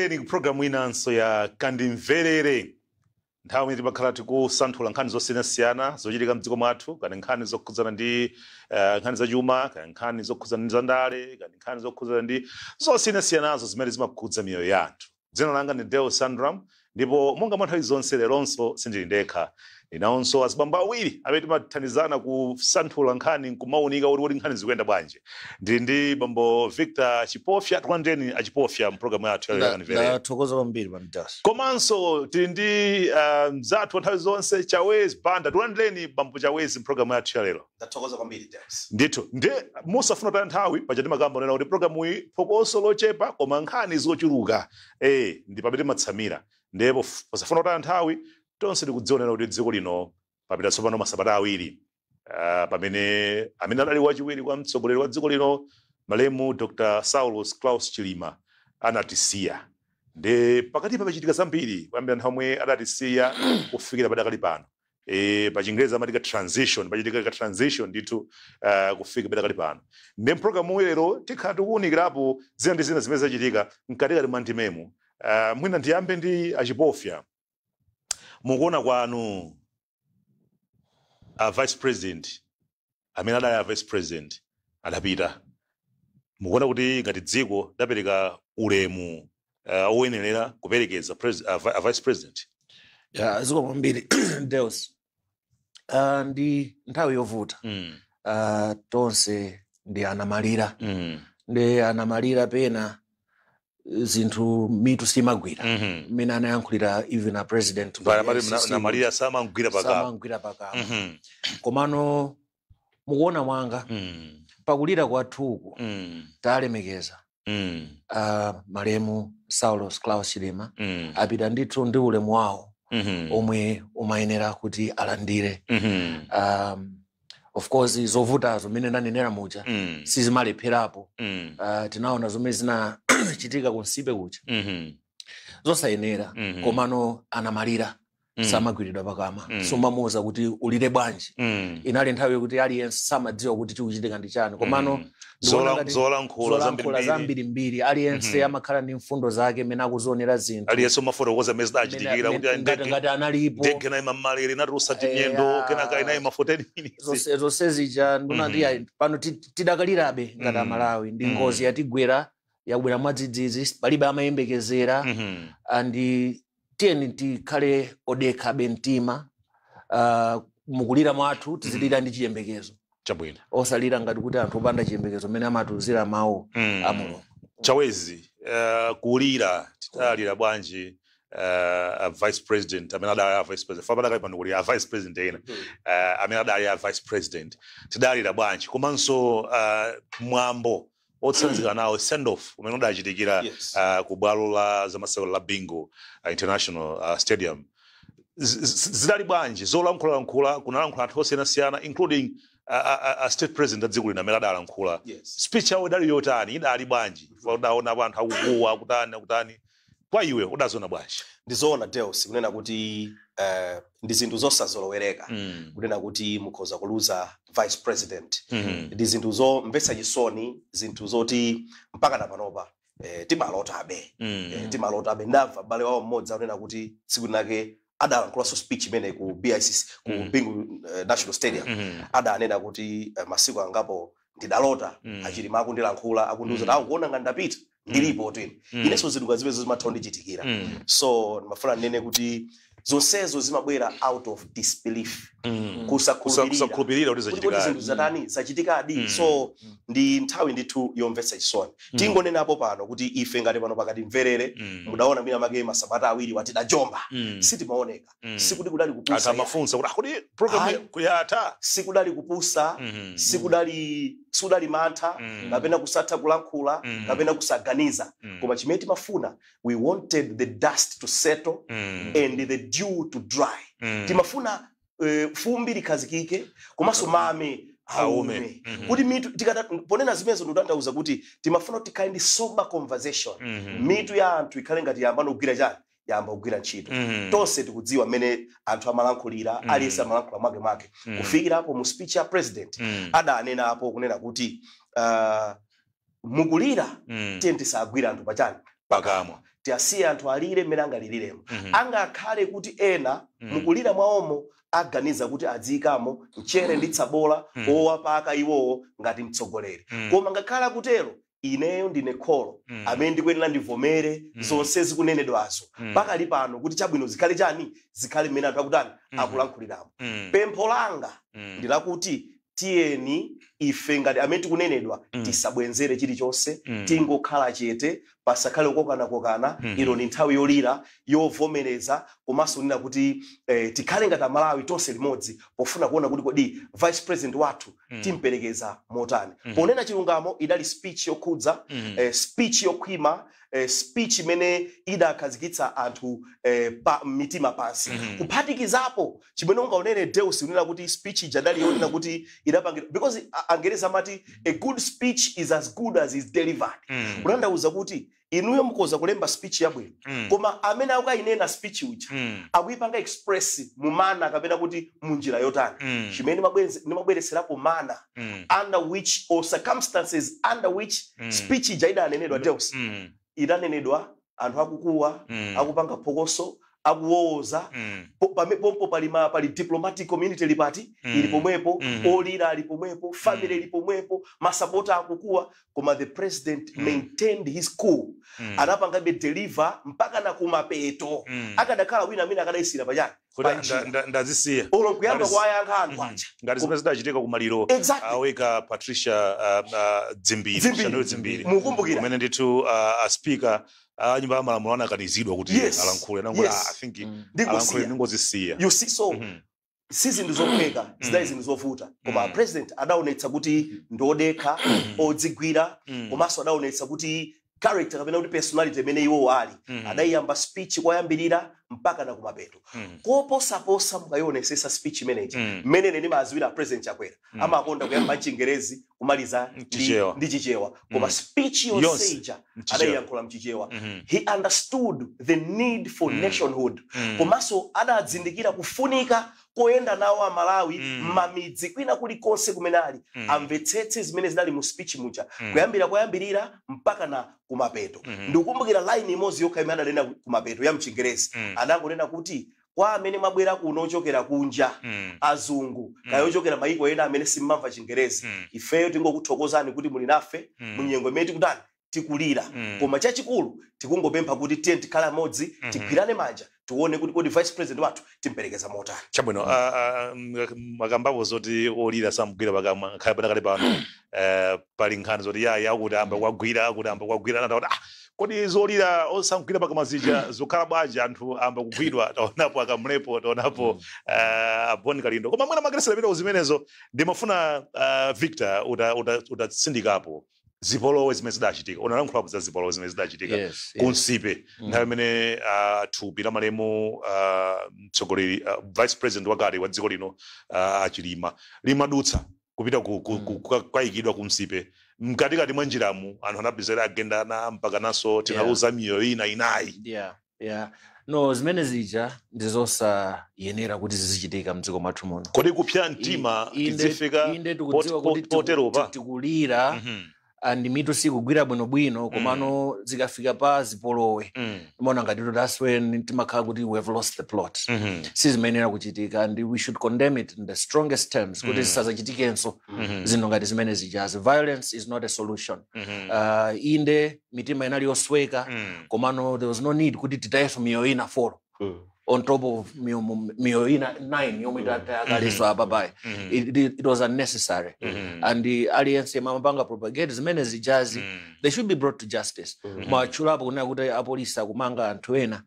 Tikulandireni ku programu inanso ya Kandimverere, nthawi imene timakhala tikusanthula nkhani zosiyanasiyana zochitika mdziko mwathu, kani nkhani zokhudzana ndi nkhani zachuma, kani nkhani zokhudzana ndi zandale, kani nkhani zokhudzana ndi zosiyanasiyanazo zimene zimakhudza miyoyo ya anthu. Dzina langa ndi Deo Sandram, ndipo monga mwa nthawi zonse leronso sindili ndekha. Ndinawonso azibambo awiri amene timathandizana kusanthula nkhani nkumaunika kuti nkhani zikuyenda bwanji. Ndili ndi bambo Victor Chipofya. Tikulandireni Achipofya mpulogalamu yathu ya Kandimverere. Ndathokoza kwambiri, Pamdas. Komanso tili ndi mzathu wa nthawi zonse, Chawezi Banda. Tikulandireni bambo Chawezi mpulogalamu yathu ya lero. Ndathokoza kwambiri, Deus. Ndithu, ndi musafuna kutaya nthawi, paja timakamba nena kuti programu iyi phokoso lochepa koma nkhani zochuluka, ndi pamene timatsamira. Ndipo posafuna kutaya nthawi, tonse tikudzionera kuti dziko lino papita tsopano masabata 2 pamene amene adali wachiwiri kwa mtsogoleri wa dziko lino, malemu Dr Saulus Klaus Chilima, anatisiya. Ndi pakati pachitika zambiri kuyambira nthawi omwe adatisiya kufikira padakali pano. Pa Chingereza amati ka transition, pachitika ka transition ndithu kufika padakali pano. Ndi mpulogalamu lero tikhala tikuwunikirapo zina ndi zina zimene zachitika mkatikati mwa ndimemu. Mwina ndiyambe ndi Achipofya. Mukuona kwanu, a vice president, amene adali a vice president, adapita, mukuona kuti ngati dziko dapereka ulemu oyenerera kuperekeza a vice president? Ya, zikomo kwambiri, Deus. Ndi nthawi yovuta. Tonse ndi anamalira. Ndi anamalira, pena zinthu mitu simagwira. Mmene anayankhulira even a president ku Pala ICC, namalira samangwira pakamwa. Samangwira pakamwa. Komano mukuona mwanga, pakulira kwathuku talemekeza malemu Saulos Klaus Chilima. Apita ndithu ndi ulemu wawo omwe umayenera kuti alandire. Of course zovutazo, mmene ndanenera muja, sizimalepherapo. Tinaona zomwe zinachitika ku Nsipe kuja, zosayenera. Komano anamalira, samagwiridwa pakamwa. Sumamuwuza kuti ulire bwanji. Inali nthawi yokuti aliyense samadziwa kuti chikuchitika ndi chani. Komano ndikuona ngati Zolankhula zolankhula zambirimbiri. Zambirimbiri, aliyense amakhala ndi mfundo zake mmene akuzionera zinthu. Aliyense umafotokoza mmene zidachitikira kuti ngati ndege ngati analipo. Ndege nayi mammalere inatulusa timyendo, kenaka inayi ma 14 minutes. Zonse zija ndunati ayi, pano tidakalirabe ngati Amalawi ndi ngozi yatigwera, yabwera mwadzidzidzi, palibe amayembekezera. Andi tiyeni tikhale odekhabe mtima. Mukulira mwathu tizilira ndi chiyembekezo, osalira ngati kuti anthu opanda chiyembekezo, mmene amatiuzira mawu a Mulungu. Chawezi, kulira titalira bwanji a vice president, amene adali a vice president? Fapadakali pano kuli a vice president ena. Amene adali a vice president, tidalira bwanji? Komanso mwambo otsanzika nawo, send off, umene udachitikira ku bwalo la zamasewero la Bingu International Stadium, zidali bwanji? Zolankhulalankhula, kunalankhula anthu osiyanasiyana, including a state president a dziko lino amene adalankhula. Speech yawo idali yotani? Idali bwanji? Udaona anthu akukuwa, akutani, akutani. Kwa iwe udaziona bwanji? Ndizoona, Deus, kunena kuti ndi zinthu zosazolowereka kunena kuti mukhoza kuluza vice president. Ndi zinthu zomvetsa chisoni, zinthu zoti mpaka na panopa timalotabe. Timalotabe. Ndamva m'bale wawo mmodzi akunena kuti tsiku linake adalankhulaso speech imene ku BICC, ku Bingu National Stadium. Adanena kuti masiku angapo ndidalota Achilima akundilankhula, akundiuza kuti akuona nga ndapita, ndilipo twini. Inenso zinthu zimene zimatha kundichitikira. So ndimafuna ndinene kuti zonsezo zimabwera out of disbelief, kusakhulupirira kusakhulupirira kuti kuti kodi zachitikadi. Zinthu zatani, zachitikadi. So ndi nthawi ndithu yomvetsa chisoni. Tingonenapo pano kuti ife ngati pano pakati mverere, mudaona mwina make masabata 2 watidajomba, sitimaoneka. Sikuti kudali Anthu kupusa. amafunsa kuti, "Ah, kodi program Ayi. kuyatha?" Sikudali kupusa, sikudali mantha, kapena kusatha kulankhula, kapena kusaganiza. Koma chimene timafuna, we wanted the dust to settle and the dew to dry. Timafuna fumbi likhazikike komanso mame Aume. aume, kuti mitu tikata ponena zimenezo, ndikutanthauza kuti timafuna kuti tikhale ndi sober conversation, mitu ya anthu ikhale ngati yamba nogwira chani, yamba kugwira ntchito. Tonse tikudziwa mmene anthu amalankhulira. Aliyense amalankhula mwake mwake. Kufikirapo mu speech ya president, adanenapo kunena kuti mukulira, tiye tisagwira anthu pachani, Pakamwa. Tiyasiye anthu alire mmene angaliliremo. Angakhale kuti ena mukulira mwawomo aganiza kuti adziyikamo mchere ndi tsabola owapaka iwowo ngati mtsogoleri. Koma ngakhala kutero, ineyo ndine kholo amene ndikuyenera ndivomere zonse zikunenedwazo pakali pano, kuti chabwino zikhale chani, zikhale mmene anthu akutani, akulankhuliramo. Pempho langa ndilakuti tiyeni ife ngati amene tikunenedwa tisabwenzere chilichonse, tingokhala chete, pasakhale kukokanakokana. Ino ni nthawi yolira, yovomereza, komanso nena kuti tikhale ngati Amalawi tonse limodzi pofuna kuona kuti kodi vice president wathu timperekeza motani. Ponena chilungamo, idali speech yokhudza, speech yokhwima, speech imene idakhazikitsa anthu pa mitima pansi. Kuphatikizapo chimene ungaonere, Deus, unena kuti speech ija idali yonena kuti idapangidwa because Angereza amati a good speech is as good as is delivered. Kutanthauza kuti inuyo mukhoza kulemba speech yabwino, koma amene akukayinena speech uja akuyipanga express mu manner kapena kuti munjira yotani. Chimene ndimabweretserapo manner under which or circumstances under which speech ija idanenedwa, Deus, idanenedwa anthu akukuwa, akupanga phokoso, akuwowoza. Pompo pali diplomatic community lipati ili pomwepo, olira ali pomwepo, family ili pomwepo, masapota akukuwa, koma the president maintained his cool. Anapangabe deliver mpaka na kumapeto. Akadakhala wina amene akadayisira pachani, Kuti panjira. Ndazisiya. Olo kuyamba Ngati kuwayankha anthu aja. Ngati zimene zidachitika kumaliro aweka Patricia Dzimbiri. Dzimbiri. Chanel Dzimbiri. Mukumbukira. Kumene ndithu a speaker a nyumba ya malamulo anakanizidwa kuti alankhule, anangoti, "Ah, I think Ndingosiya." alankhule, ndingozisiya." You see, so si zinthu zophweka, zidali zinthu zovuta, koma president adaonetsa kuti ndodekha, odzigwira, komanso adaonetsa kuti character kapena kuti personality imene iwowo ali, adayiyamba speech koyambirira mpaka na kumapeto. Koposaposa mukayionesesa speech imeneyi, mmene ine ndimaziwira President Chakwera, amakonda kuyamba mchingerezi, kumaliza Mchichewa. ndi Chichewa, koma speech Yonse yonse ija mchichewa. adayiyankhula mchichewa. He understood the need for nationhood, komanso adadzindikira kufunika koyenda nawo Amalawi m'mamidzi kwina kulikonse kumene ali, amvetsetse zimene zinali mu speech muja, kuyambira koyambirira mpaka na kumapeto. Ndikukumbukira line imodzi yokha imene adanena kumapeto ya mchingerezi. Adangonena kuti kwa amene mwabwera kuno ochokera kunja, azungu, kaya ochokera mayiko ena amene simmamva Chingerezi, ifeyo tingokuthokozani kuti muli nafe munyengo imene tikutani, tikulira. Koma chachikulu tikungopempha kuti tiye tikhale amodzi, tigwirane manja, tione kuti kodi vice president wathu timperekeza motani. Chabwino, makambapo zoti olira samugwira pakamwa. Khale panakale pano pali nkhani zoti yaya akuti amba kwagwira, akuti amba kwagwira, anati, ah, kodi zolira osamugwira pakamwa zija zokhala bwanji? Anthu amba kugwidwa, taonapo akamlepo, taonapo Aboni Kalindo. Koma mwina makeresera pita zimenezo, ndimafuna Victor utatsindikapo zipolowe zimene zidachitika. Unalankhulapo za zipolowe zimene zidachitika kunsipe nthawi imene thupi la malemu mtsogoleri, vice president wakale wa dziko lino, Achilima, limadutsa kupita kukayikidwa kumsipe. Mkatikati mwa njiramu anthu anapezera agendana mpaka naso tinaluza miyoyo ina inayi. Yeah, no, zimene zija ndizosayenera kuti zizichitika mdziko mwathu muno. Kodi kupsa mtima tizifika Inde, tikudziwa kuti poteropa? tikulira and mitu sikugwira bwinobwino, komano zikafika pa zipolowe, imaona ngati that's when timakhala kuti we have lost the plot. Sizimayenera kuchitika and we should condemn it in the strongest terms kuti zisazachitikenso zinthu ngati zimene zijazi. Violence is not a solution. Inde, mitima inali yosweka, komano there was no need kuti titayeso miyoyo ina 4 on top of miyoyo ina 9 yomwe tatayakaleso apapayi. It was unnecessary and aliyense amapanga propagate zimene zijazi, they should be brought to justice. Mwatchulapo kunena kuti apolisi akumanga anthu ena.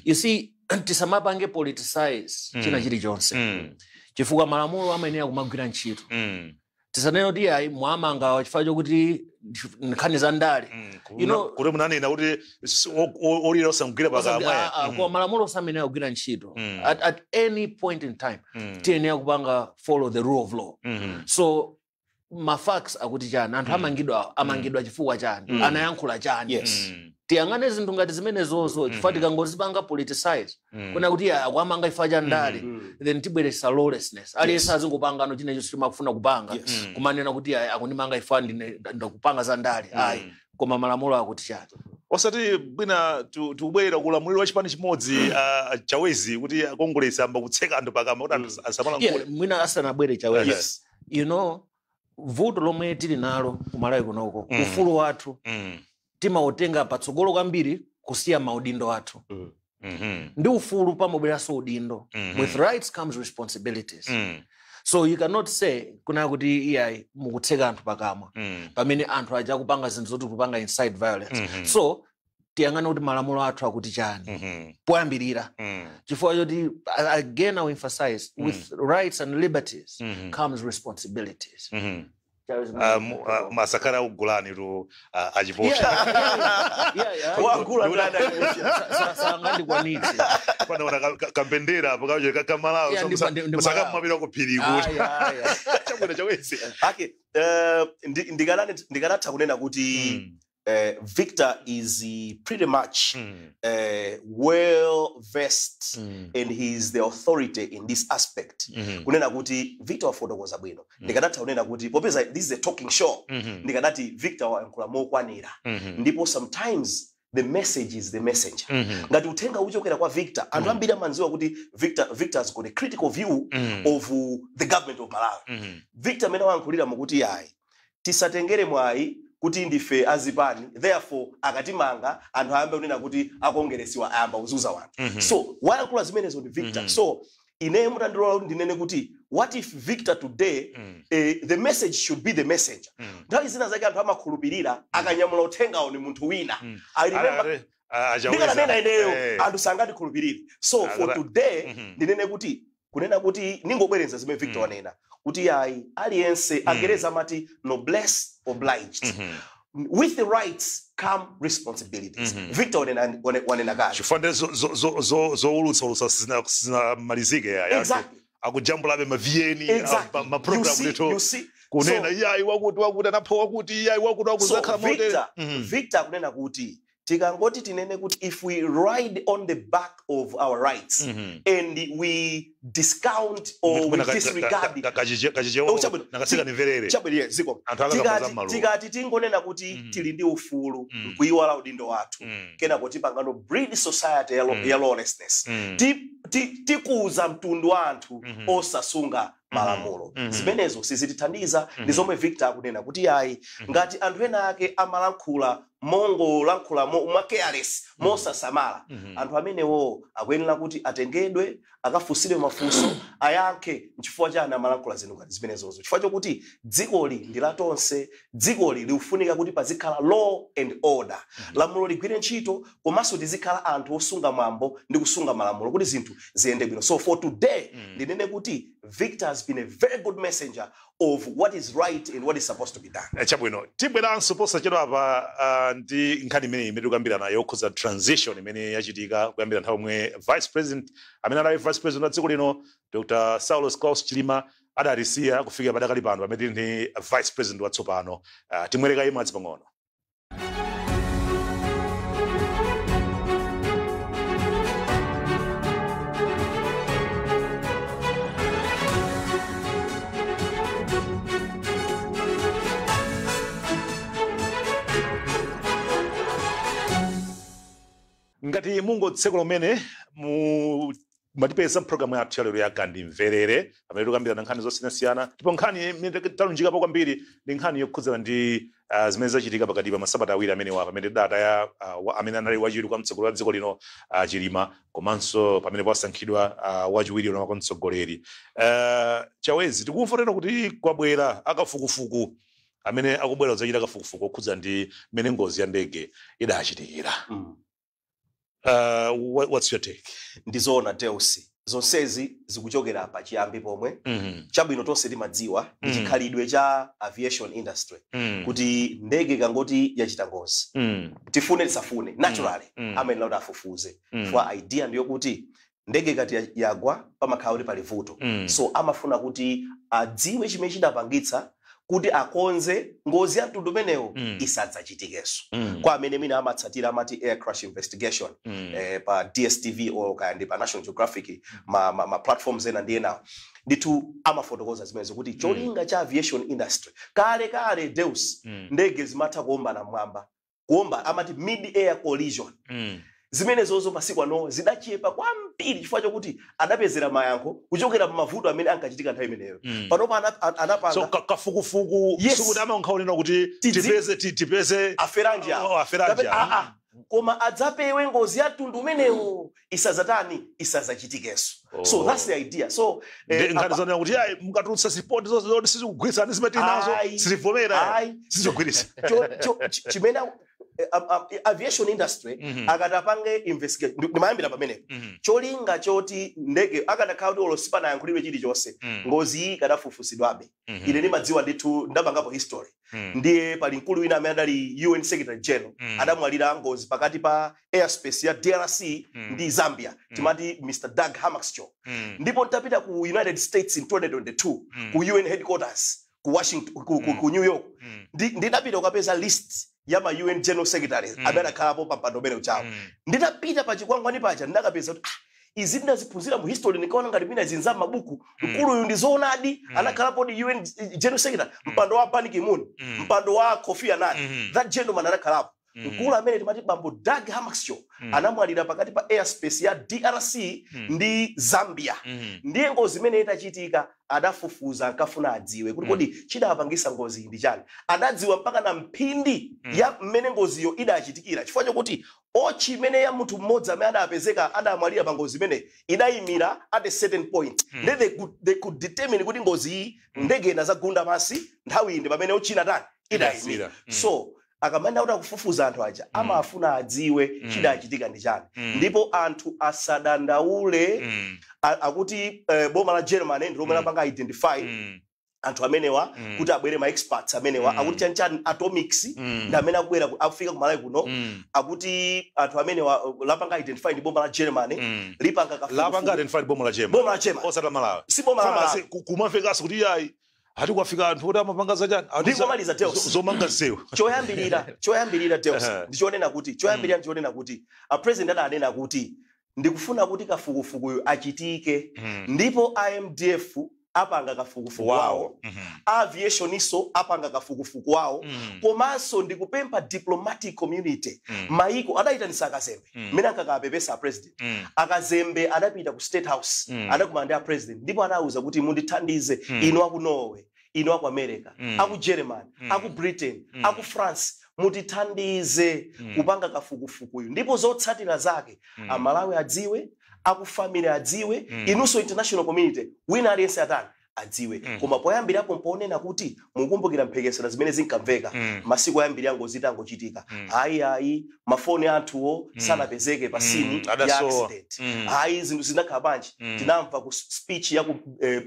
You see, tisamapange politicize china chilichonse, chifukwa malamulo amayenera kumagwira ntchito. Tisanene kuti ayi, mwamanga chifukwa chokuti nkhani za ndale. Kuti munanena kuti olira osamugwira pakamwa. Koma malamulo samenera kugwira ntchito. At any point in time tiyenera kupanga follow the rule of law. So ma facts akuti chani? Anthu amangidwa, amangidwa chifukwa chani? Anayankhula chani? Tiyang'ane zinthu ngati zimenezozo, chifukwa tikangozipanga politicize, kuna kuti akwamanga chifukwa cha ndale, then tibweresa lawlessness. Aliyense azingopangano chinecho chimakufuna kupanga, kumanena kuti ayi, akundimanga chifukwa ndine ndakupanga za ndale. Ayi, koma malamulo akuti chani? Osati bwina tikubwerera kulamuliro wa chipani chimodzi, Chawezi, kuti akongolesi amba kutseka anthu pakamwa kuti anthu asamalankhule. Yeah, mwina asanabwere Chawezi, vuto lomwe tili nalo kumalawi kunoko, ufulu wathu timautenga patsogolo kwambiri kusiya maudindo athu. Ndi ufulu pamabweranso udindo. With rights comes responsibilities. So you cannot say kuna kuti iyayi, mukutseka anthu pakamwa pamene anthu aja akupanga zinthu zoti kupanga incite violence. So tiyang'ane kuti malamulo athu akuti chani poyambirira, chifukwa choti again I will emphasize, with rights and liberties comes responsibilities. Masakhala akugulani tu achiposha. Wagula ndani achiposha? Sangandikwanitse. Panaona kambendera apo kaje kamalawi. Yeah, ndi masaka Malawi. Mapita ku phiri kuti Aya, aya. Chabwino, Chawezi. Okay, ndikanatha kunena kuti Victor is pretty much well versed and he is the authority in this aspect. Kunena kuti Victor wafotokoza bwino. Ndikanatha kunena kuti popeza this is a talking show, ndikanati Victor wayankhula mokwanira. Ndipo sometimes the message is the messenger. Ngati uthenga uchokera kwa Victor, anthu ambiri amadziwa kuti Victor has got a critical view of the government of Malawi. Victor amene wayankhulira mukuti yayi, tisatengere mwayi kuti ndife azipani, therefore akatimanga anthu ayambe kunena kuti akongeresiwa ayamba kuzuza wanthu. So wayankhula zimenezo ndi Victor. So ine mutandilola kuti ndinene kuti what if Victor today, the message should be the messenger. Nthawi zina zake anthu amakhulupirira akanyamula uthengawo ni munthu wina. I remember ndikananena ineyo, anthu sangandikhulupirire. So for today, ndinene kuti kunena kuti ningobwereza zimene Victor wanena kuti yayi, aliyense, angereza amati noblesse oblige, with the rights come responsibilities. Victor wanena kale. Chifukwa zowulutsaulutsa sizinamalizike yaya. Akujambulabe maviyeni, maprogram ndithu You see? Kunena iyayi, wakuti wakuti anapha wakuti, iyayi, wakuti wakuti So zakhala motere. Victor akunena kuti tikangoti tinene kuti if we ride on the back of our rights and we discount or we disregard Kachichewa. Oh, chabwino. Nakasika nimverere. Chabwino, yes, ziko. Anthu akakamba za Tikati, maluwa. tikati tingonena kuti tili ndi ufulu, kuiwala udindo wathu, kenako tipangano breed society ya lawlessness. Tikuza mtundu wa anthu osasunga malamulo. Zimenezo sizitithandiza. Ndi zomwe Victor akunena kuti yayi, ngati anthu ena ake amalankhula mongolankhula mwa careless, mosasamala, anthu amenewo akuyenera kuti atengedwe, akafunsidwe mafunso, ayankhe nchifukwa chani amalankhula zinthu ngati zimenezozo, chifukwa chokuti dzikoli ndi la tonse. Dzikoli likufunika kuti pazikhala law and order, lamulo ligwire ntchito, komanso tizikhala anthu osunga mwambo ndi kusunga malamulo kuti zinthu ziyende bwino. So for today, ndinene kuti Victor has been a very good messenger of what is right and what is supposed to be done. Chabwino, tibweranso posachedwa apa ndi nkhani imene imene tikuyambirana yokhudza transition imene yachitika kuyambira nthawi omwe vice president, amene anali vice president wa dziko lino, Dr Saulos Klaus Chilima, adatisiya kufikira padakali pano pamene tili ndi vice president watsopano. Timwereka imadzi pang'ono. Ngati mungotsekula umene mu matipeza mpulogalamu yathu yalero ya Kandimverere, pamene tikambirana nkhani zosiyanasiyana, ndipo nkhani imene talunjikapo kwambiri ndi nkhani yokhudzana ndi zimene zachitika pakati pa masabata awiri amenewa, pamene data ya amene anali wachiwiri kwa mtsogoleri wa dziko lino, Chilima, komanso pamene pasankhidwa wachiwiri kwa mtsogoleri. Chawezi, tikumva tena kuti kwabwera akafukufuku amene akubwera kudzachita kafukufuku okhudzana ndi mmene ngozi ya ndege idachitikira. What's your take? Ndizoona, Deus, zonsezi zikuchokera pachiyambi pomwe. Chabwino, tonse timadziwa ndi chikhalidwe cha aviation industry kuti ndege ikangoti yachita ngozi, tifune tisafune, naturally amayenera kuti afufuze. For idea ndiyo kuti ndege ikati yagwa, pamakhala kuti pali vuto. So amafuna kuti adziwe chimene chidapangitsa kuti akonze ngozi ya mtundu umenewo isadzachitikenso. Kwa amene mina amatsatira amati air crash investigation pa DStv or kaya ndi pa National Geographic, ma platforms ena ndi enawo ndithu amafotokoza zimenezo kuti cholinga cha aviation industry kale kale, Deus, ndege zimatha kuombana mmwamba. Kuomba amati mid air collision. Zimenezozo masiku ano zidachepa kwambiri chifukwa chokuti adapezera mayankho kuchokera pa mavuto amene ankachitika nthawi imeneyo. Panopa anapanga So kafukufuku sikuti amankhaonena kuti tipeze aferanji awo. Oh, aferanji awo. Ah, ah. Koma adzapewe ngozi ya mtundu umenewo isazatani, isazachitikenso. So that's the idea. So Nkhani zonena kuti ayi, mukatulutsa zipoti zonse zoti sizikugwiritsa ndi zimene tili nazo, sitivomera, sizikugwiritsa. Chimene aviation industry akati apange investigation, ndimayambira pamenepo, cholinga choti ndege akanakhala kuti olo sipanayankhulidwe chilichonse, ngozi iyi ikadafufusidwabe. Ine ndimadziwa ndithu, ndapangapo history. Ndiye pali mkulu wina amene adali UN Secretary General, adamwalira ngozi pakati pa airspace ya DRC ndi Zambia, timati Mr Dag Hammarskjöld. Ndipo ntapita ku United States in 2022, ku UN headquarters ku Washington, ku New York, ndinapita kukapeza list ya ma UN General Secretaries amene akhalapo pa mpando umene uchawo. Nditapita pa chikwangwani paja, ndinakapeza kuti, ah, izi ndinaziphunzira mu history, ndikaona ngati mina zinza m'mabuku. Mkuluyu ndi zoonadi, anakhalapo ndi UN General Secretary, mpando wa Ban Ki-moon, mpando wa Kofi Annan. That gentleman anakhalapo. Mkulu amene timati bambo Dag Hammarskjöld anamwalira pakati pa airspace ya DRC ndi Zambia. Ndiye ngozi imene itachitika, adafufuza, ankafuna adziwe kuti kodi chidapangisa ngozi iyi ndi chani. Adadziwa mpaka na mphindi ya mmene ngoziyo idachitikira, chifukwa chokuti watch imene ya munthu mmodzi amene adapezeka adamwalira pa ngozi imene idayimira at a certain point. Then they could determine kuti ngozi iyi, ndege inazagunda pasi nthawi iyi, ndi pamene watch inatani, idayimira. Idasira. So akamanena kuti akufufuza anthu aja, amafuna adziwe chidachitika ndi chani. Ndipo anthu asadandaule. Akuti boma la Germany ndi lomwe lapanga identify anthu amenewa kuti abwere, ma experts amenewa. Akuti chanichani atomics ndi amene akubwera akufika ku Malawi kuno. Akuti anthu amenewa lapanga identify ndi boma la Germany, lipanga kafukufuku. Lapanga identify boma la Germany? Boma la Germany. Osati la Malawi? Si boma la Malawi. Kumamvekanso kuti yayi, ati kwafika anthu kuti amapanga zachani. Ndingomaliza, Deus. Zomanga nsewu. Choyambirira, Deus, ndichonena kuti choyambirira ndichonena kuti a president adanena kuti ndikufuna kuti kafukufukuyu achitike, ndipo iMDF apanga kafukufuku wawo, aviation iso apanga kafukufuku wawo, komanso ndikupempha diplomatic community, maiko adayitanisa akazembe mmene ankakapepesa a president. Akazembe adapita ku State House, adakumana ndi a president, ndipo adawuza kuti mundithandize, inu aku Norway, inu aku America, aku Germany, aku Britain, aku France, mutithandize kupanga kafukufukuyu, ndipo zotsatira zake Amalawi adziwe, aku family adziwe, inunso international community, wina aliyense atani, adziwe. Koma poyambirapo mponena kuti mukumbukira mphekesera zimene zinkamveka masiku ayambiri ngozi itangochitika, ayi ayi, mafoni anthuwo sanapezeke pa scene ya Adasowa. accident. Ayi, zinthu zinakhala bwanji? Tinamva ku speech ya ku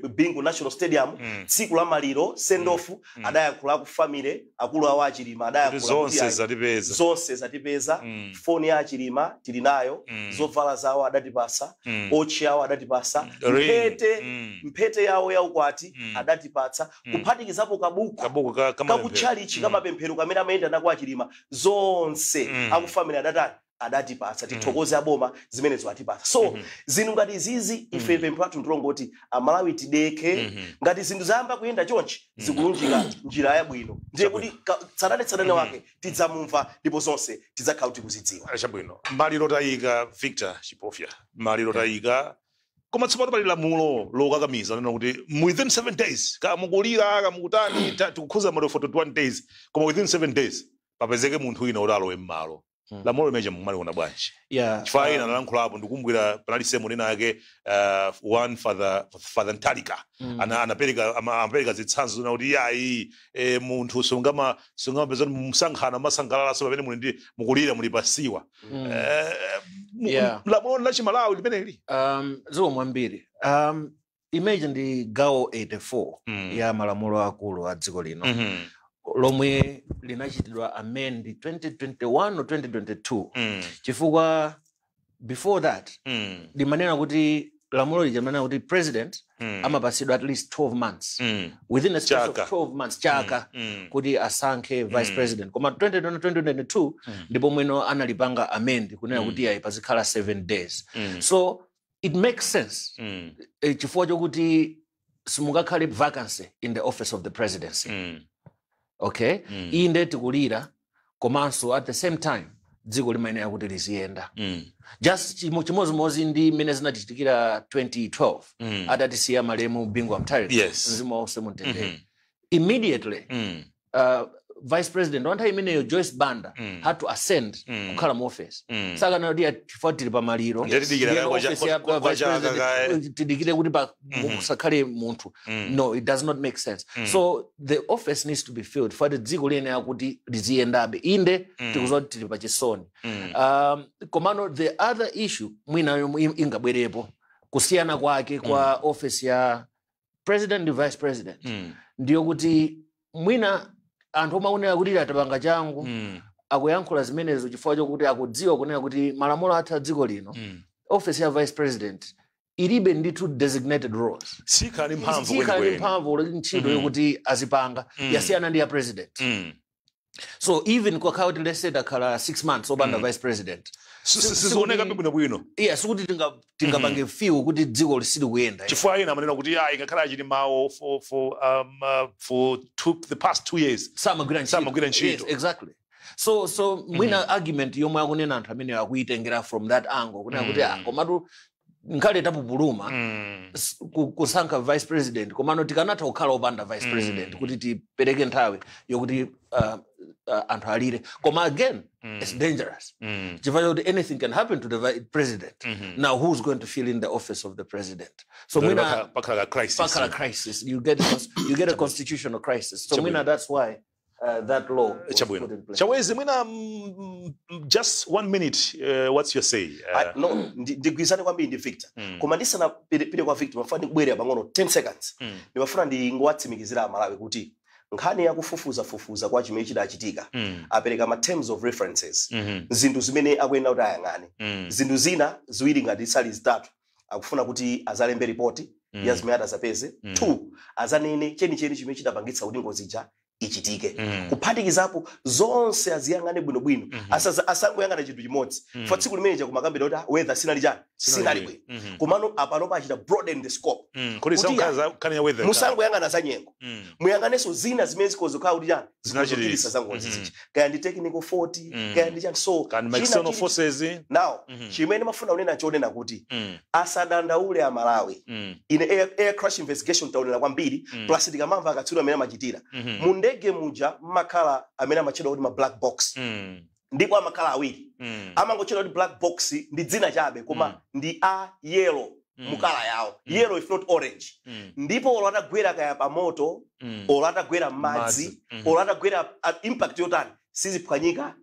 Bingu National Stadium tsiku la maliro, send off, adayankhula ku family, akulu awo Achilima Kuti adayankhula kuti zonse ayi, zatipeza. Zonse zatipeza. Foni ya Achilima tili nayo, zovala zawo adatipasa, watch yawo adatipasa, Ring. mphete mphete yawo ya ukwati adatipatsa, kuphatikizapo kabuku Kabuku kamapemphero. Kakutchalichi, kamapemphero kamene amayenda nako Achilima. Zonse aku family adatani, adatipatsa. Tithokoze aboma, zimenezo atipatsa. So zinthu ngati izizi, ife pempho lathu ndilongoti Amalawi tidekhe. Ngati zinthu zayamba kuyenda chonchi, zikulunjika njira yabwino, ndiye kuti tsatanetsatane wake tidzamumva, ndipo zonse tidzakhala kuti kuzidziwa. Chabwino, maliro tayika, Victor Chipofya, maliro tayika, koma tsopano pali lamulo lokakamiza nena kuti within 7 days, kamukulira kamukutani, tikukhuza maliro for 21 days, koma within 7 days papezeke munthu wina kuti alowe m'malo. Lamulo limeneja mumaliona bwanji? Chifukwa ina analankhulapo, ndikumbukira panali sermon ina yake, one Father Ntalika anapereka zitsanzo zona kuti yayi, munthu sungamapeza kuti msankhana masangalalaso pamene muli ndi mukulira muli pasiwa. Lamulo la Chimalawi limeneli? Zikomo kwambiri. Imeneyi ndi gawo 84 ya malamulo akulu a dziko lino lomwe linachitidwa amend 2021 or 2022, chifukwa before that limanena kuti, lamulo lija limanena kuti president amapasidwa at least 12 months, within a space Chaka. of 12 months, chaka, kuti asankhe vice president. Koma 2021 2022 ndipo mwino analipanga amend kunena kuti ayi, pazikhala 7 days. So it makes sense, chifukwa chokuti simungakhale vacancy in the office of the presidency. Okay, inde tikulira, Komanso at the same time dziko limayenera kuti liziyenda. Just chimozimozi ndi mmene zinachitikira 2012 adatisiya malemu Bingu wa Mutharika, mzimu wawo mumtendere. Immediately vice president wa nthawi imeneyo, Joyce Banda, had to ascend kukhala mu office. Sakana kuti chifukwa tili pamaliro, Ndiye tidikira ndiyeno office ya kwa vice chaka president, tidikire kuti kusakhale munthu. No, it does not make sense. So the office needs to be filled fati dziko liyenera kuti liziyendabe. Inde, tikuziwa kuti tili pachisoni. Komano the other issue mwina yomwe ingabwerepo, kusiyana kwake kwa office ya president ndi vice president, ndiyo kuti mwina anthu omaonera kuti atapanga changu akuyankhula zimenezo chifukwa chokuti akudziwa kunena kuti malamulo athu a dziko lino, office ya vice president ilibe ndithu designated roles. Sikhala ndi mphamvu Sikhala ndi kwenikweni. mphamvu ntchito yokuti azipanga yasiyana ndi ya president. So even kwakhala kuti, let's say, takhala 6 months opanda vice president, Sizioneka bwinobwino. Yeah, sikuti tingapange feel kuti dziko lisili kuyenda. Chifukwa ena amanena kuti ah, ingakhala achiti mawo for the past 2 years samagwira ntchito. Samagwira ntchito. Yes, exactly. So mwina argument yomwe akunena anthu amene akuitengera from that angle, kunena kuti ah, komatu nkhale tapupuluma kusankha vice president, komano tikanatha kukhala opanda vice president kuti tipereke nthawi yokuti anthu alire. Koma again, it's dangerous chifukwa chokuti anything can happen to the president. Now who's going to fill in the office of the president? So Ndoti mwina pakhala ka crisis. Pakhala crisis. You get a constitutional crisis. So Chabwino. mwina that's why that law was Chabwino. put in place. Chawezi, mwina just one minute, what's your say? No, ndigwirizane kwambiri ndi Victor. Koma ndisanapite kwa Victor, mafuna ndikubwerera pang'ono, 10 seconds. Ndimafuna ndingowatsimikizira Amalawi kuti nkhani yakufufuzafufuza kwa chimene chidachitika, apereka ma terms of references, zinthu zimene akuyenera kuti ayang'ane. Zinthu zina ziwiri ngati sali zitatu, akufuna kuti azalembe ripoti ya zimene atazapeze. Two, azanene chenicheni chimene chidapangitsa kuti ngozi ija ichitike. Kuphatikizapo zonse aziyang'ane bwinobwino. Asangoyang'ana chinthu chimodzi. Fa tsiku limene kumakambira kuti ah, weather sinali chani, sinali bwino. Komano apanopa achita broaden the scope. Kodi Kuti sankhala nkhani ya weather? Musangoyang'ana za nyengo, muyang'anenso zina zimene zikozokhala kuti chani, Zinachitika. zikuchititsa za ngozi zija, kaya ndi technical fault, kaya ndi chani. So Kani ma china external forces. Now chimene mafuna kunena chonena kuti asadandaule Amalawi. Ine air crash investigation taonera kwambiri. Plus tikamamva akatswiri amene amachitira, mu ndege muja mmakhala amene amatchedwa kuti ma black box, ndipo amakhala awiri. Amangotchedwa kuti black box ndi dzina chabe, koma ndi a yellow mu colour yawo, yellow if not orange. Ndipo olo atagwera kaya pa moto, olo atagwera m'madzi, Madzi. Olo atagwera impact yotani, siziphwanyika,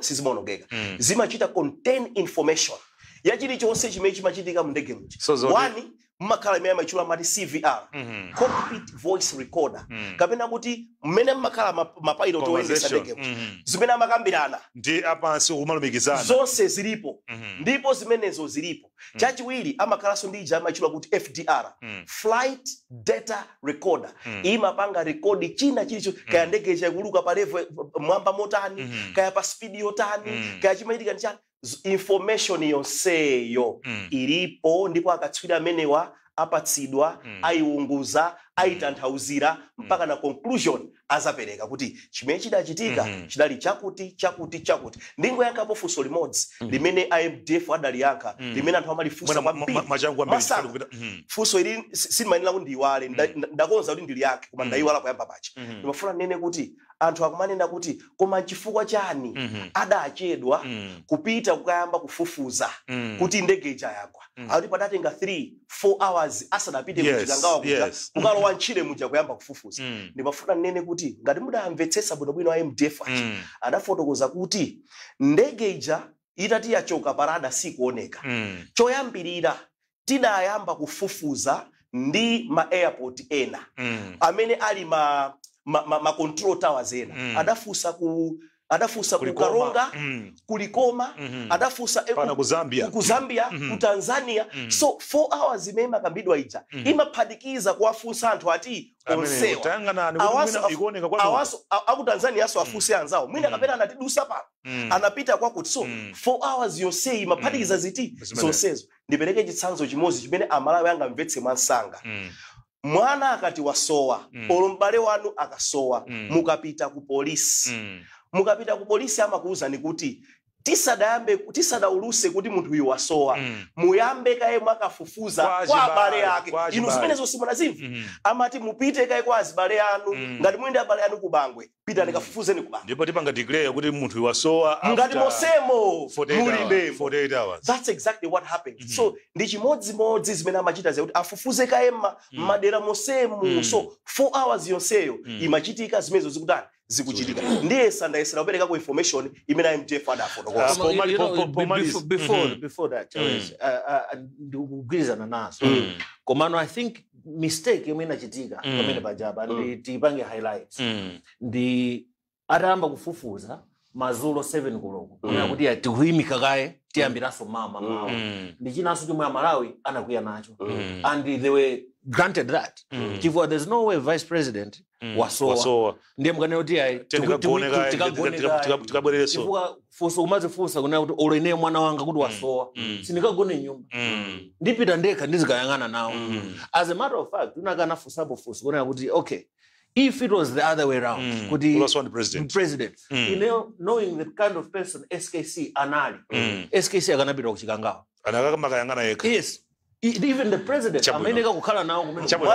sizimaonongeka. Zimachita contain information ya chilichonse chimene chimachitika mu ndege muja. So zoti- One, mmakhala imene amatchula amati CVR, cockpit voice recorder, kapena kuti mmene mmakhala mapilot oyendetsa Conversation. ndege muja, zimene amakambirana Ndi apansi kumalumikizana. Zonse zilipo. Ndipo zimenezo zilipo. Chachiwiri, amakhalanso ndi ija amatchula kuti FDR, flight data recorder. Imapanga record china chilicho, kaya ndege chakuluka pa level mwamba motani, kaya pa speed yotani, kaya chimachitika ndi chani. Information yonseyo ilipo, ndipo akatswiri amenewa apatsidwa, ayiunguza, ayitanthauzira, mpaka na conclusion azapereka kuti chimene chidachitika chidali chakuti, chakuti, chakuti. Ndingoyankhapo funso limodzi limene iMDF adaliyankha, limene anthu amalifunsa Mwina kwambiri. machangu kwambiri. Masanga. Kupita. Funso ili silimayenera kuti ndiyiwale. Ndakonza kuti ndiliyankhe, koma ndayiwala kuyamba pacha. Ndimafuna ndinene kuti anthu akumanena kuti koma nchifukwa chani adachedwa kupita kukayamba kufufuza kuti ndege ija yagwa? Akuti padatenga 3 4 hours asanapite kuchikangawa kuja, kukalowa ntchire muja kuyamba kufufuza. Ndimafuna ndinene kuti ngati mudamvetsetsa bwinobwino a MDF aja, adafotokoza kuti ndege ija itati yachoka pa radar, sikuoneka, choyambirira tidayamba kufufuza ndi ma airport ena amene ali ma control towers ena. Adafunsa ku Kulikoma. Karonga, kulikoma, adafunsa Pana ku Zambia. ku Zambia, ku Tanzania. So 4 hours imene imakambidwa ija imaphatikiza kuwafunsa anthu ati Amene onsewa. tayang'anani kuti Awaso mwina ikuoneka kwanu. Awaso aku Tanzania aso afunse anzawo, mwina kapena anatidusa pano, anapita kwakuti. So 4 hours yonseyi imaphatikiza ziti? Zimene. Zonsezo. Ndipereke chitsanzo chimodzi chimene Amalawi angamvetse mwansanga. Mwana akati wasowa, olo m'bale wanu akasowa, mukapita ku polisi, Mukapita ku polisi amakuwuzani kuti tisadayambe, tisadauluse kuti munthu uyu wasowa, muyambe kaye mwakafufuza Kwa kwa abale achibale, ake. kwa Inu achibale. zimenezo simunazimva? Amati mupite kaye kwa azibale anu. Ngati muyende abale anu kubangwe, pitani kafufuzeni kubangwe. Ndipo tipanga declare kuti munthu wasowa Ngati after mosemo 48 hours, mulibemo. 48 hours. That's exactly what happened. So ndi chimodzimodzi zimene amachita zakuti afufuze kaye madera mosemu. So 4 hours yonseyo imachitika zimenezo, zikutani, zikuchitika. Ndiye sandayesera kuperekako information imene MDF adafotokoza. Before that, Charles, ndikugwirizana nazo, komano I think mistake yomwe inachitika pamene pajapa, ndi tipange highlights, ndi atayamba kufufuza mazulo 7 koloko, kunena kuti ya, tikuyimika kaye, tiyambiranso mama mawa. Ndi chinanso chomwe Amalawi anakwiya nacho, and they were granted that, chifukwa there's no way vice president wasowa, Wasowa. ndiye mukanena kuti ayi, Tikagone kaye, tikagone kaye. tikabwererenso. Chifukwa funso kumazifunsa kunena kuti olo ineyo mwana wanga kuti wasowa, sindikagone nyumba, ndipita ndekha ndizikayang'ana nawo. As a matter of fact, unakanafunsapo funso kunena kuti okay, if it was the other way round, kuti Wasowa ndi president. President, knowing the kind of person SKC anali, SKC akanapita kuchikangawa. Anakamakayang'ana yekha. Yes, even the president Chabwino. amayeneka kukhala nawo kumene. Chabwino.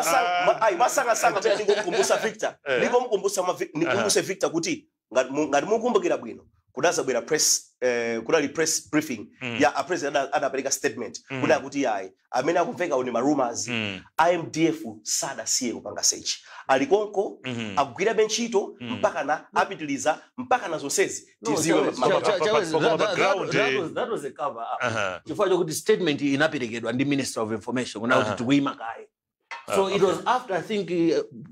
Ayi, masangasanga pena ndingomkumbusa Victor, ndingomkumbusa ndikumbuse Victor kuti ngati mukumbukira bwino, kudazabwera press, kudali press briefing ya a president, adapereka statement kuda kuti ayi, amene akumveka ni ma rumors, IMDF sadasiye kupanga search, alikonko, akugwirabe ntchito mpaka na apitiliza mpaka na zonsezi No, tiziwe. Chawezi, Chawezi, background, that was a cover up, chifukwa chokuti statement inaperekedwa ndi Minister of Information kuna kuti tikuyima kaye. So it was after, I think,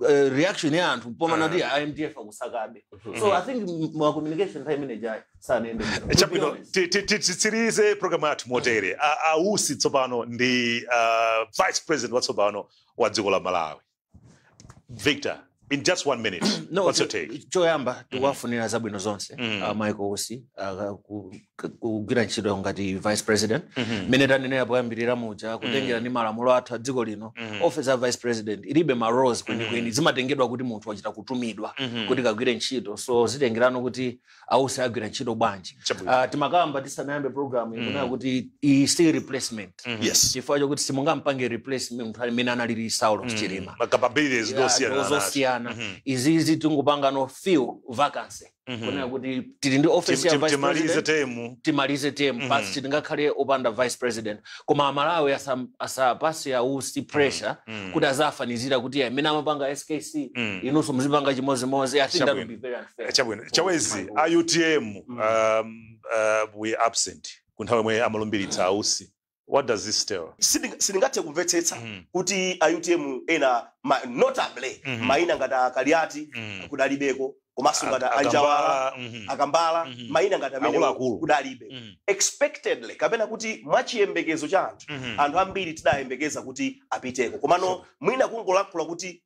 reaction ya anthu pomana kuti IMDF akusakabe. So I think ma communication time inejayi sanende bwino, to be Chabwino. honest. Titsirize programu yathu motere. Ausi tsopano ndi vice president watsopano wa dziko la Malawi. Victor, in just one minute, No, what's your take? Choyamba tikuwafunira zabwino zonse Michael Usi kugwira ntchito ngati vice president. Mmene tanenera poyambirira muja, kutengera ndi malamulo athu a dziko lino, office ya vice president ilibe ma roles kwenikweni, zimatengedwa kuti munthu wachita kutumidwa kuti kagwire ntchito. So zitengerano kuti Ausi agwira ntchito bwanji. Chabwino. Timakamba tisanayambe program ikunena kuti iyi still replacement, chifukwa chokuti simungampange replacement munthu amene analili Saulos Chilima. Ma capabilities Yeah, ndosiyana. Zosiyana. Izizi tingopanga no fill vacancy, kunena kuti tili ndi office ya vice Timalize president. Temu. Timalize term basi, tingakhale opanda vice president. Koma Amalawi asapase Ausi pressure kuti azafanizira kuti amene amapanga SKC, inunso muzipanga chimozimozi. I think that would be very unfair. Chabwino. Chawezi, a UTM were absent ku nthawi yomwe amalumbiritsa Ausi. What does this tell? Sindingathe kumvetsetsa kuti a UTM ena, notably mayina ngati Akaliati kudalibeko, komanso ngati Anjawala, Akambala, Akambala, mayina ngati amene Akuluakulu. kudalibe. Expectedly, kapena kuti mwachiyembekezo cha anthu, anthu ambiri tidayembekeza kuti apiteko. Komano mwina kungolankhula kuti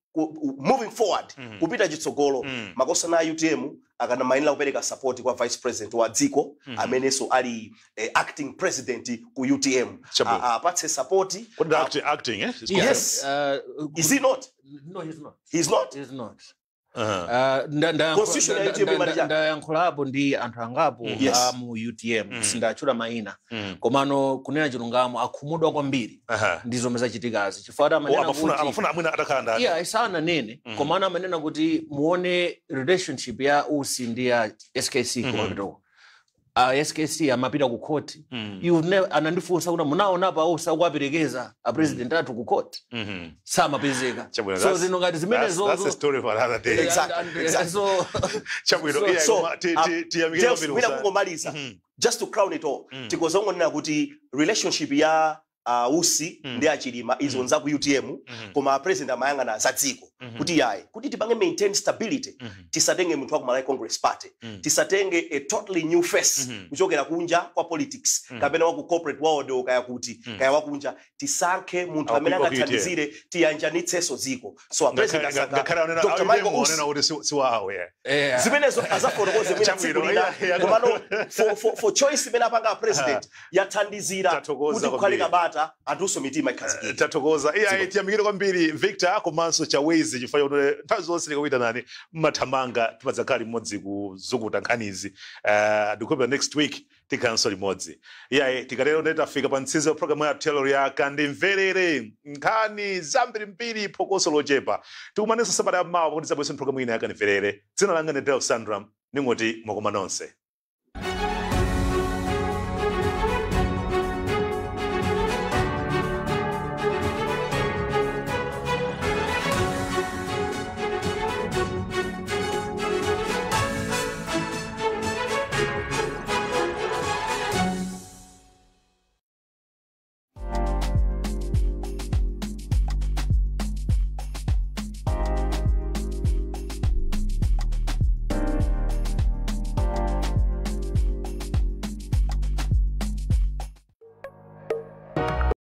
moving forward, kupita chitsogolo, makosana a UTM akanamayenera kupereka support kwa vice president wa dziko amenenso ali acting president ku UTM. Chabwino. Apatse support. Kodi acting, eh? It's Yes. Is he not? No, he's not. He's not. He's not. Constitution ya UTM imati chani? Ndayankhulapo ndi anthu angapo a mu UTM, sindatchula mayina, komano kunena chilungamo akhumudwa kwambiri ndi zomwe zachitikazi, chifukwa Oh, amanena amafuna kuti amafuna amwina atakhala ndani? Yeah, sananene, komano amanena kuti muone relationship ya Usi ndi ya SKC kumapitoko. SKC amapita ku court. You've never, anandifunsa kuti munaonapo Ausi akuwaperekeza a president athu ku court? Samapezeka. Chabwino, So zino ngati zimene that's a story for another day. Exactly. So Chabwino, yeah, So, koma tiyamikire James, kwambiri mwina kungomaliza, just to crown it all, tikozongonena kuti relationship ya Usi ndi Achilima izo nza ku UTM, koma president amayang'ana za dziko kuti yayi, kuti tipange maintain stability, tisatenge munthu wa ku Malawi Congress Party, tisatenge a totally new face kuchokera kunja kwa politics kapena wa ku corporate world, kaya kuti kaya wakunja. Tisankhe munthu amene Wa ku UTM. angathandizire tiyanjanitsenso dziko. So a president asankha Ngakhale anena Dr. Michael UTM Usi. anena kuti si wawo, yeah. Zimenezo azafotokoze mwina tsiku Chabwino, lina. Yeah. Komano for choice imene apanga a president yathandizira Tathokoza kuti kukhale kwambiri. kabata. bata, anthunso mitima ikhazikike. Tathokoza. Iyayi, Ziko. tiyamikire kwambiri Victor komanso Chawezi chifukwa choti nthawi zonse tikakuyitanani mmathamanga, timadzakhala limodzi kuzukuta nkhanizi. Ndikukhulupirira next week tikhalanso limodzi. Iyayi, tikatero ndiye tafika pa mtsizo wa programu yathu yalero ya Kandimverere, nkhani zambirimbiri, phokoso lochepa. Tikumanenso sabata yamawa kuti zabwese programu ina ya Kandimverere. Dzina langa ndi Del Sandram, ningoti mwakoma nonse.